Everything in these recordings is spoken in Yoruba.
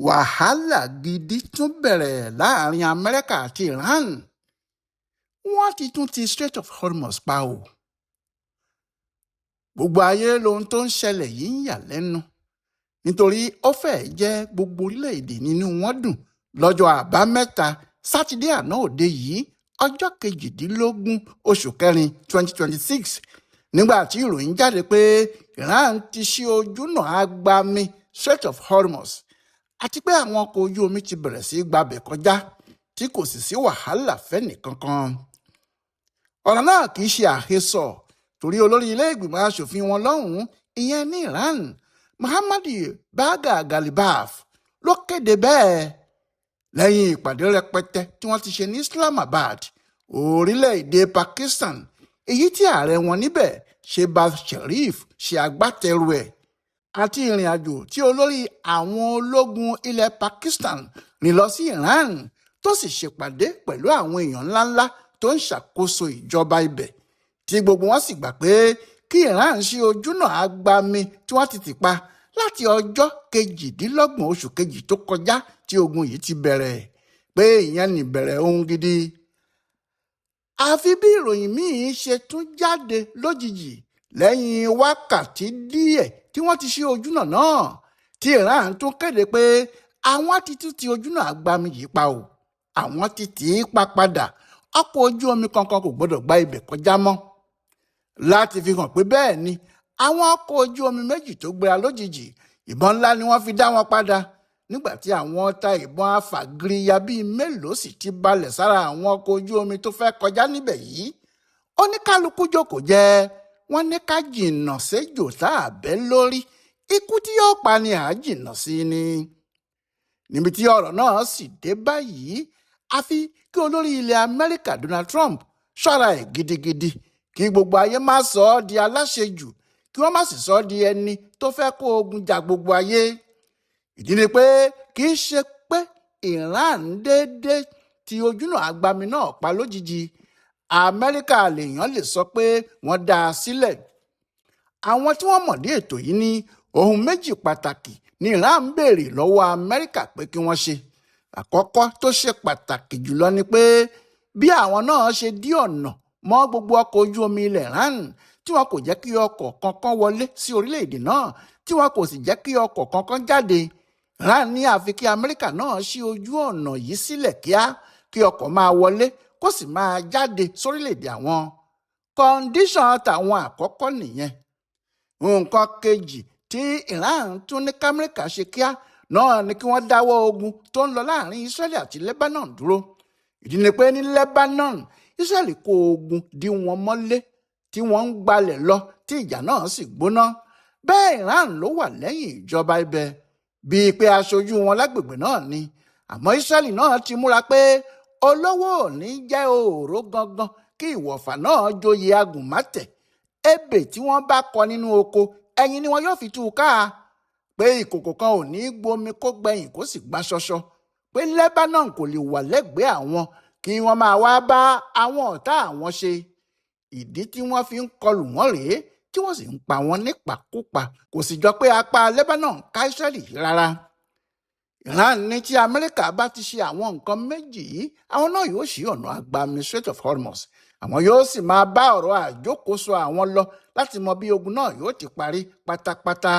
Wàhálà gidi tún bẹ̀rẹ̀ láàrin Amẹ́ríkà àti Iran. Wọ́n ti tún ti Strait of Hormuz pa o. Gbogbo ayé lohun tó ń ṣẹlẹ̀ yìí ń yà lẹ́nu, nítorí ó fẹ́ẹ̀ jẹ́ gbogbo orílẹ̀-èdè nínú wọn dùn lọ́jọ́ Àbámẹ́ta Sátidé àná òde yìí, ọjọ́ 18 oṣù kẹrin 2026, nígbà tí ìròyìn jáde pé Iran ti ṣí ojúnà agbami Strait of Hormuz, àti pé àwọn ọkọ̀ ojú omi ti bẹ̀rẹ̀ sí í gbabẹ̀ kọjá tí kò sì sí wàhálà fẹ́nìkankan. Ọ̀rọ̀ náà kì í ṣe àhesọ, torí olórí ilé ìgbìmọ̀ asòfin wọn lọ́hùn-ún, ìyẹn ní Iran, Muhammadu Bagher Ghalibaf, ló kéde bẹ́ẹ̀ lẹ́yìn ìpàdé rẹpẹtẹ tí wọ́n ti ṣe ní Islamabad, orílẹ̀-èdè Pakistan, èyí tí ààrẹ wọn níbẹ̀, Shehbaz Sharif, ṣe agbátẹrù ẹ̀, àti ìrìn àjò tí olórí àwọn ológun ilẹ̀ Pakistan rìn lọ sí Iran, tó sì ṣèpàdé pẹ̀lú àwọn èèyàn ńláńlá tó ń ṣàkóso ìjọba ibẹ̀, tí gbogbo wọn sì gbà pé kí Iran ṣí ojúnà agbami tí wọ́n ti tì pa láti ọjọ́ 28 oṣù kejì tó kọjá tí ogun yìí ti bẹ̀rẹ̀, pé ìyẹn nìbẹ̀rẹ̀ ohun gidi. Àfi bí ìròyìn míín ṣe tún jáde lójijì lẹ́yìn wákàtí díẹ̀ tí wọ́n ti ṣí ojúnà náà, tí Iran tún kéde pé àwọn ti tún ti ojúnà agbami yìí pa o, àwọn ti tì í pa padà, ọkọ̀ ojú omi kankan kò gbọdọ̀ gba ibẹ̀ kọjá mọ́. Láti fi hàn pé bẹ́ẹ̀ ni, àwọn ọkọ̀ ojú omi méjì tó gbéra lójijì, ìbọn ńlá ni wọ́n fi dá wọn padà, nígbà tí àwọn ọta ìbọn afàgìrìyà bíi mélòó sì ti balẹ̀ sára àwọn ọkọ̀ ojú omi tó fẹ́ kọjá níbẹ̀ yìí. Oníkálukú jókòó jẹ́, wọ́n ní ká jìnnà séjò tá a bẹ́ lórí, ikú tí yóò pa ni à á jìnnà sí ni. Níbi tí ọ̀rọ̀ náà sì dé báyìí, àfi kí olórí ilẹ̀ Amẹ́ríkà Donald Trump ṣọ́ra ẹ̀ gidigidi, kí gbogbo ayé má sọ ọ́ di aláṣejù, kí wọ́n má sì sọ ọ́ di ẹni tó fẹ́ kó ogun jà gbogbo ayé. Ìdí ni pé kì í ṣe pé Iran déédéé ti ojúnà agbami náà pa lójijì. Amẹ́ríkà lèèyàn lè sọ pé wọ́n dá a sílẹ̀. Àwọn tí wọ́n mọ̀ dé ètò yìí ní ohun méjì pàtàkì ní Iran ń béèrè lọ́wọ́ Amẹ́ríkà pé kí wọ́n ṣe. Àkọ́kọ́ tó ṣe pàtàkì jùlọ ni pé bí àwọn náà ṣe dí ọ̀nà mọ́ gbogbo ọkọ̀ ojú omi ilẹ̀ Iran, tí wọn kò jẹ́ kí ọkọ̀ kankan wọlé sí orílẹ̀-èdè náà, tí wọn kò sì jẹ́ kí ọkọ̀ kankan jáde, Iran ní àfi kí Amẹ́ríkà náà ṣí ojú ọ̀nà yìí sílẹ̀ kíá, kí ọkọ̀ máa wọlé kó sì máa jáde sórílẹ̀-èdè àwọn. Condition tàwọn àkọ́kọ́ nìyẹn. Nǹkan kejì tí Iran tún ní k'Amẹ́ríkà ṣe kíá náà ni kí wọ́n dáwọ́ ogun tó ń lọ láàrin Israeli àti Lebanon dúró. Ìdí ni pé ní Lebanon, Israeli kó ogun dí wọn mọ́lé tí wọ́n ń gbalẹ̀ lọ, tí ìjà náà sì gbóná. Bẹ́ẹ̀ Iran ló wà lẹ́yìn ìjọba ibẹ̀, bíi pé aṣojú wọn lágbègbè náà ni. Àmọ́ Israeli náà ti múra pé olówó ò ní jẹ́ òòró gangan kí ìwọ̀fà náà joyè agùnmátẹ̀. Ebè tí wọ́n bá kọ nínú oko, ẹ̀yìn ni wọn yóò fi tú u ká, pé ìkòkò kan ò ní gbomi kó gbẹ̀yìn kó sì gbá ṣọṣọ, pé Lebanon kò lè wà lẹ́gbẹ̀ẹ́ àwọn kí wọ́n máa wá bá àwọn ọ̀tá àwọn ṣe. Ìdí tí wọ́n fi ń kọlù wọ́n rèé, tí wọ́n sì ń pa wọ́n nípakúpa. Kò sì jọ pé apá Lebanon ká Israeli rárá. Iran ní tí Amẹ́ríkà bá ti ṣe àwọn nǹkan méjì yìí, àwọn náà yóò ṣí ọ̀nà agbami Strait of Hormuz, àwọn yóò sì máa bá ọ̀rọ̀ àjókòóso àwọn lọ láti mọ bí ogun náà yóò ti parí pátápátá.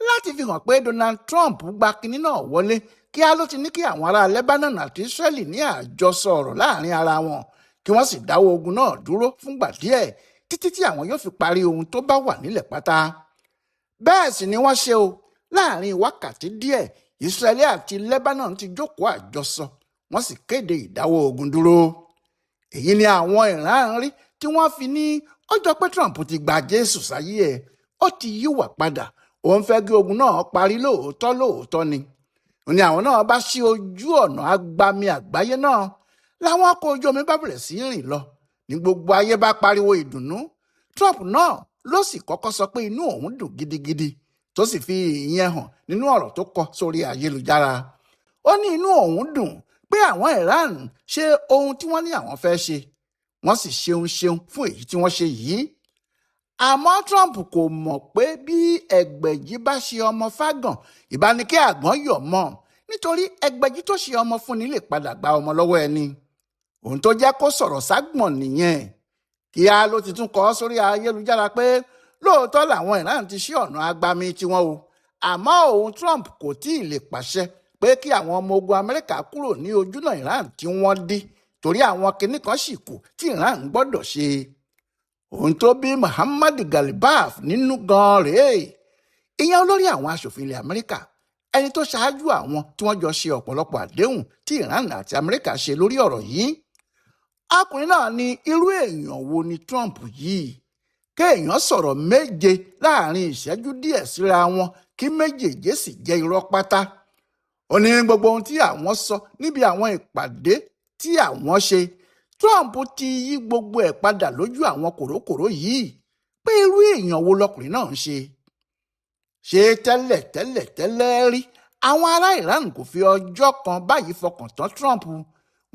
Láti fi hàn pé Donald Trump gba kinní náà wọlé, kíá ló ti ní kí àwọn ará Lebanon àti Israeli ní àjọsọ ọ̀rọ̀ láàrin ara wọn, kí wọ́n sì dáwọ́ ogun náà dúró fúngbà díẹ̀ títí tí àwọn yóò fi parí ohun tó bá wà nílẹ̀ pátá. Bẹ́ẹ̀ sì ni wọ́n ṣe o. Láàrin wákàtí díẹ̀, Israeli àti Lebanon ti jókòó àjọsọ, wọ́n sì kéde ìdáwọ́ ogun dúró. Èyí ni àwọn Iran rí tí wọ́n fi ní ó jọ pé Trump ti gba Jésù sáyé ẹ̀, ó ti yíwà padà, òun fẹ́ kí ogun náà parí lóòótọ́ lóòótọ́ ni. Ó ní àwọn náà bá ṣí ojú ọ̀nà agbami àgbáyé náà, làwọn ọkọ̀ ojú omi bá bẹ̀rẹ̀ sí rìn lọ, ní gbogbo ayé bá pariwo ìdùnnú. Trump náà ló sì kọ́kọ́ sọ pé inú òun dùn gidigidi, tó sì fi ìyẹn hàn nínú ọ̀rọ̀ tó kọ sórí ayélujára. Ó ní inú òun dùn pé àwọn Iran ṣe ohun tí wọ́n ní àwọn fẹ́ ṣe, wọ́n sì ṣeun ṣeun fún èyí tí wọ́n ṣe yìí. Àmọ́ Trump kò mọ̀ pé bí Ẹgbẹ̀jì bá ṣe ọmọ fágàn, ìbánikí àgbọ̀n yọ̀ mọ́, nítorí Ẹgbẹ̀jì tó ṣe ọmọ fúnni lè padà gba ọmọ lọ́wọ́ ẹni. Ohun tó jẹ́ kó sọ̀rọ̀ ságbọ̀n nìyẹn. Kíá ló ti tún kọ sórí ayélujára pé lóòótọ́ làwọn Iran ti ṣí ọ̀nà agbami tiwọn o, àmọ́ òun Trump kò tí ì lè pàṣẹ pé kí àwọn ọmọ ogun Amẹ́ríkà kúrò ní ojúnà Iran tí wọ́n dí, torí àwọn kinní kan sì kù tí Iran gbọ́dọ̀ ṣe. Ohun tó bí Muhammad Ghalibaf nínú gan rèé. Ìyẹn olórí àwọn aṣòfin ilẹ̀ Amẹ́ríkà, ẹni tó ṣáájú àwọn tí wọ́n jọ ṣe ọ̀pọ̀lọpọ̀ àdéhùn tí Iran àti Amẹ́ríkà ṣe lórí ọ̀rọ̀ yìí. Ọkùnrin náà ní irú èèyàn wo ni Trump yìí? Kéèyàn sọ̀rọ̀ méje láàrin ìṣẹ́jú díẹ̀ síra wọn kí méjèèjì sì jẹ́ irọ́ pátá. Ó ní gbogbo ohun tí àwọn sọ níbi àwọn ìpàdé tí àwọn ṣe, Trump ti yí gbogbo ẹ̀ padà lójú àwọn kòrókòró yìí, pé irú èèyàn wo lọkùnrin náà ń ṣe. Ṣé tẹ́lẹ̀ tẹ́lẹ̀ tẹ́lẹ̀ rí àwọn ará Iran kò fi ọjọ́ kan báyìí fọkàn tán Trump?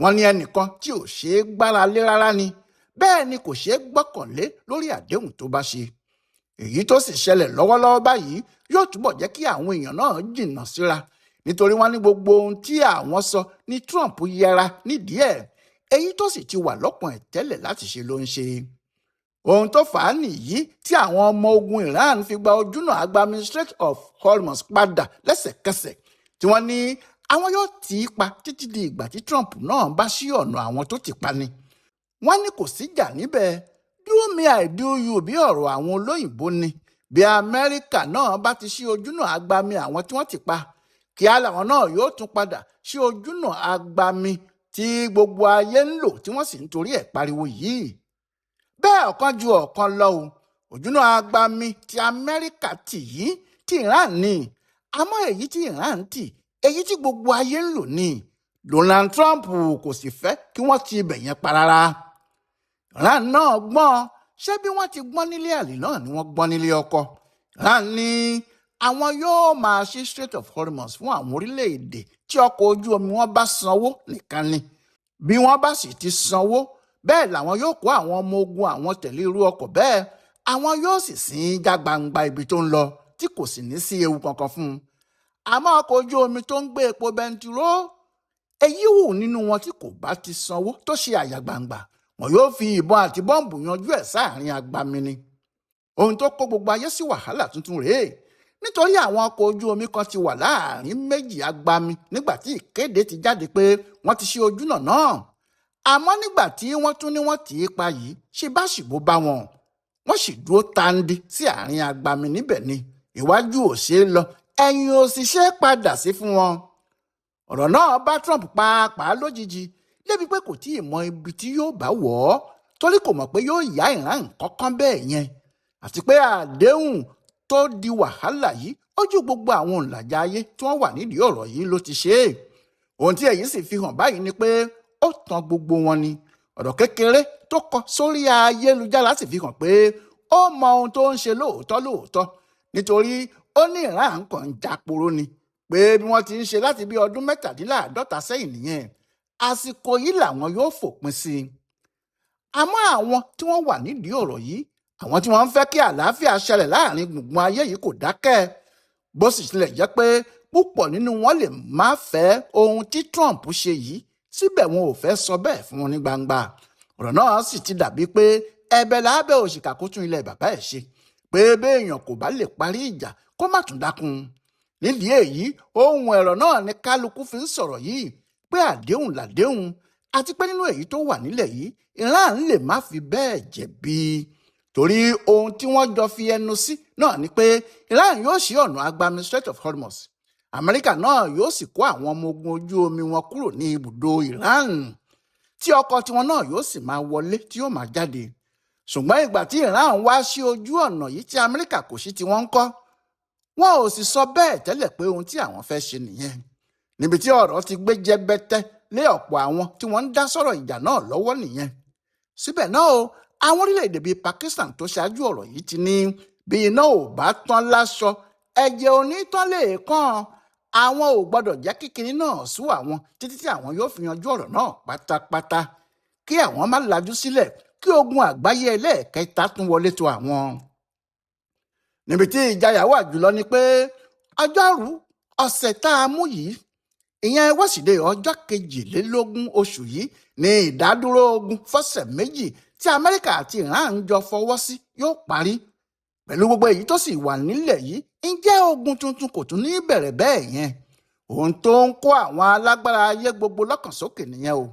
Wọ́n ní ẹnìkan tí ò ṣeé gbára lé rárá ni, bẹ́ẹ̀ ni kò ṣeé gbọ́kànlé lórí àdéhùn tó bá ṣe. Èyí tó sì ṣẹlẹ̀ lọ́wọ́lọ́wọ́ báyìí yóò túbọ̀ jẹ́ kí àwọn èèyàn náà jìnnà síra, nítorí wọ́n ní gbogbo ohun tí àwọn sọ ní Trump yẹra nídìí ẹ̀, èyí tó sì ti wà lọ́kàn ẹ̀ tẹ́lẹ̀ láti ṣe ló ń ṣe. Ohun tó fà á nìyí tí àwọn ọmọ ogun Iran fi gba ojúnà agbami Strait of Hormuz padà lẹ́sẹ̀kẹsẹ̀, tí wọ́n ní àwọn yóò tì í pa títí di ìgbà tí Trump náà bá ṣí ọ̀nà àwọn tó ti pa ni. Wọ́n ní kò síjà níbẹ̀, do me I do you bí ọ̀rọ̀ àwọn olóyìnbó ni. Bí Amẹ́ríkà náà bá ti ṣí ojúnà agbami àwọn tí wọ́n ti pa, kíá làwọn náà yóò tún padà ṣí ojúnà agbami tí gbogbo ayé ń lò tí wọ́n sì ń torí ẹ̀ pariwo yìí. Bẹ́ẹ̀ ọ̀kan ju ọ̀kan lọ o, ojúnà agbami ti Amẹ́ríkà tì yìí ti Iran ni, àmọ́ èyí tí Iran tì, èyí tí gbogbo ayé ń lò ní. Donald Trump kò sì fẹ́ kí wọ́n ti ibẹ̀ yẹn pa rárá. Iran náà gbọ́n, ṣé bí wọ́n ti gbọ́n nílé àlè náà ni wọ́n gbọ́n nílé ọkọ. Iran ní àwọn yóò máa ṣí Strait of Hormuz fún àwọn orílẹ̀-èdè tí ọkọ̀ ojú omi wọn bá sanwó nìkan ni. Bí wọ́n bá sì ti sanwó, bẹ́ẹ̀ làwọn yóò kó àwọn ọmọ ogun àwọn tẹ̀lé irú ọkọ̀ bẹ́ẹ̀, àwọn yóò sì sin já gbangba ibi tó ń lọ tí kò sì ní sí ewu kankan fún un. Àmọ́ ọkọ̀ ojú omi tó ń gbé epo bẹntiró, èyí wù nínú wọn tí kò bá ti sanwó tó ṣe àyà gbangba, wọn yóò fi ìbọn àti bọ́ǹbù yanjú ẹ̀ sáàrin agbami ni. Ohun tó kó gbogbo ayé sí wàhálà tuntun rèé, nítorí àwọn ọkọ̀ ojú omi kan ti wà láàrin méjì agbami nígbà tí ìkéde ti jáde pé wọ́n ti ṣí ojúnà náà. Àmọ́ nígbà tí wọ́n tún ní wọ́n tì í pa yìí, ṣe bá ṣìbò bá wọn, wọ́n sì dúró tandi sí àárín agbami níbẹ̀ ni. Ìwájú ò ṣeé lọ, ẹ̀yìn ò sì ṣe é padà sí fún wọn. Ọ̀rọ̀ náà bá Trump pàápàá lójijì, débi pé kò tí ì mọ ibi tí yóò bá wọ̀ ọ́, torí kò mọ̀ pé yóò yá Iran kankan bẹ́ẹ̀ yẹn, àti pé àdéhùn tó di wàhálà yìí ojú gbogbo àwọn òǹlàjà ayé tí wọ́n wà nídìí ọ̀rọ̀ yìí ló ti ṣe é. Ohun tí èyí sì fi hàn báyìí ni pé ó tan gbogbo wọn ni. Ọ̀rọ̀ kékeré tó kọ sórí ayélujára sì fi hàn pé ó mọ ohun tó ń ṣe lóòótọ́ lóòótọ́, nítorí ó ní Iran kan ń jáporó ni, pé bí wọ́n ti ń ṣe láti bí ọdún 47 sẹ́yìn nìyẹn, àsìkò yìí làwọn yóò fòpin sí i. Àmọ́ àwọn tí wọ́n wà nídìí ọ̀rọ̀ yìí, àwọn tí wọ́n ń fẹ́ kí àlàáfíà ṣẹlẹ̀ láàrin gbùngbùn ayé yìí kò dákẹ́, bó sì tilẹ̀ jẹ́ pé púpọ̀ nínú wọn lè má fẹ́ ohun tí Trump ṣe yìí, síbẹ̀ wọn ò fẹ́ sọ bẹ́ẹ̀ fún wọn ní gbangba. Ọ̀rọ̀ náà sì ti dàbí pé ẹ̀bẹ̀ lábẹ́ òṣìkà kó tún ilẹ̀ bàbá ẹ̀ ṣe, pé béèyàn kò bá lè parí ìjà kó má tún dákun. Nídìí èyí, ohun ẹ̀rọ náà ni kálukú fi ń sọ̀rọ̀ yìí pé àdéhùn làdéhùn, àti pé nínú èyí tó wà nílẹ̀ yìí, Iran lè má fi bẹ́ẹ̀ jẹ̀bi, torí ohun tí wọ́n jọ fi ẹnu sí náà ni pé Iran yóò ṣí ọ̀nà agbami Strait of Hormuz, Amẹ́ríkà náà yóò sì kó àwọn ọmọ ogun ojú omi wọn kúrò ní ibùdó Iran, tí ọkọ̀ tiwọn náà yóò sì máa wọlé tí yóò máa jáde. Ṣùgbọ́n ìgbà tí Iran wá sí ojú ọ̀nà yìí tí Amẹ́ríkà kò sí tí wọ́n ń kọ́, wọn ò sì sọ bẹ́ẹ̀ tẹ́lẹ̀ pé ohun tí àwọn fẹ́ ṣe nìyẹn. Níbi tí ọ̀rọ̀ ti gbé jẹbẹtẹ lé ọ̀pọ̀ àwọn tí wọ́n ń dá sọ̀rọ̀ ìjà náà lọ́wọ́ nìyẹn. Síbẹ̀ náà o, àwọn orílẹ̀-èdè bíi Pakistan tó ṣáájú ọ̀rọ̀ yìí ti ní bí iná ò bá tán láṣọ, ẹ̀jẹ̀ onítàn lè kàn. Àwọn ò gbọ́dọ̀ jẹ́ kíkiní náà sú àwọn títí tí àwọn yóò fi yanjú ọ̀rọ̀ náà pátápátá, kí àwọn má lajú sílẹ̀ kí ogun àgbáyé ẹlẹ́ẹ̀kẹta tún wọlé tó àwọn. Níbi tí ìjayà wà jùlọ ni pé ọjọ́rú ọ̀sẹ̀ tá a mú yìí, ìyẹn wọ́sídẹ̀ẹ́ ọjọ́ 22 oṣù yìí, ní ìdádúró ogun fọ́sẹ̀ 2 tí Amẹ́ríkà àti Iran ń jọ fọwọ́ sí yóò parí. Pẹ̀lú gbogbo èyí tó sì wà nílẹ̀ yìí, ǹjẹ́ ogun tuntun kò tún ní bẹ̀rẹ̀ bẹ́ẹ̀ yẹn? Ohun tó ń kó àwọn alágbára ayé gbogbo lọ́kàn sókè nìyẹn o.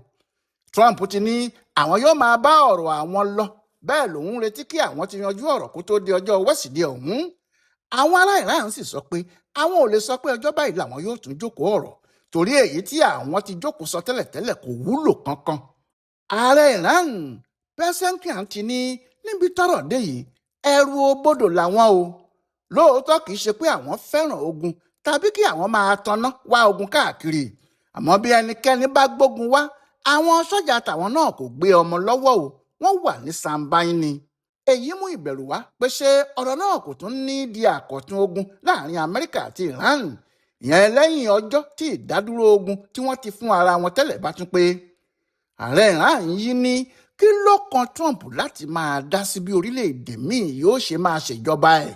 Trump ti ní àwọn yóò máa bá ọ̀rọ̀ àwọn lọ, bẹ́ẹ̀ lòun retí kí àwọn ti yanjú ọ̀rọ̀ kó tó di ọjọ́ wẹ́sídẹ̀ẹ́ ọ̀hún. Àwọn ará Iran sì sọ pé àwọn ò lè sọ pé ọjọ́ báyìí làwọn yóò tún jókòó ọ̀rọ̀, torí èyí tí àwọn ti jókòó sọ tẹ́lẹ̀tẹ́lẹ̀ kò wúlò kankan. Ààrẹ Iran Pezeshkian ti ní níbi tọ́rọ̀ dé yìí, ẹrù obodò làwọn o. Lóòótọ́ kìí ṣe pé àwọn fẹ́ràn ogun tàbí kí àwọn máa tanná wá ogun káàkiri, àmọ́ bí ẹnikẹ́ni bá gbógun wá, àwọn sọ́jà tàwọn náà kò gbé ọmọ lọ́wọ́ o, wọ́n wà ní sanbain ni. Èyí mú ìbẹ̀rù wá pé ṣé ọ̀rọ̀ náà kò tún ní di àkọ̀tun ogun láàrin Amẹ́ríkà àti Iran, ìyẹn lẹ́yìn ọjọ́ tí ìdádúró ogun tí wọ́n ti fún ara wọn tẹ́lẹ̀ bá tún pé. Ààrẹ Iran yìí ní kí ló kan Trump láti máa dá sí bí orílẹ̀-èdè míì yóò ṣe máa ṣèjọba ẹ̀,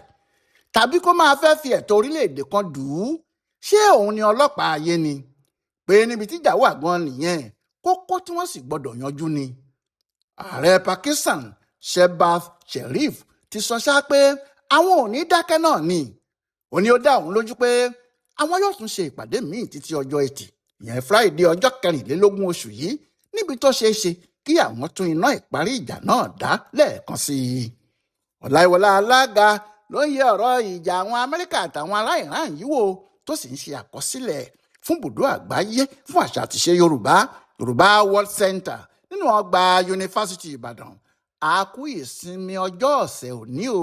tàbí kó máa fẹ́ fi ẹ̀tọ́ orílẹ̀-èdè kan dù ú? Ṣé òun ni ọlọ́pàá ayé ni? Pé níbi tíjà wà gan nìyẹn, kókó tí wọ́n sì gbọ́dọ̀ yanjú ni. Ààrẹ Pakistan Shehbaz Sharif ti sọ ṣá pé àwọn ò ní dákẹ́ náà ni. Ó ní ó dá òun lójú pé àwọn yóò tún ṣe ìpàdé míì títí ọjọ́ Ẹtì, ìyẹn Friday ọjọ́ 24 oṣù yìí, níbi tó ṣeé ṣe kí àwọn tún iná ìparí ìjà náà dá lẹ́ẹ̀kan sí i. Ọláìwọlá Alága ló ń yẹ ọ̀rọ̀ ìjà àwọn Amẹ́ríkà àtàwọn ará Iran yìí wò, tó sì ń ṣe àkọsílẹ̀ fún bùdó àgbáyé fún àṣà àtìṣe Yorùbá, Yorùbá World Center, nínú ọgbà Yunifásítì Ìbàdàn. A kú ìsinmi ọjọ́ ọ̀sẹ̀ òní o.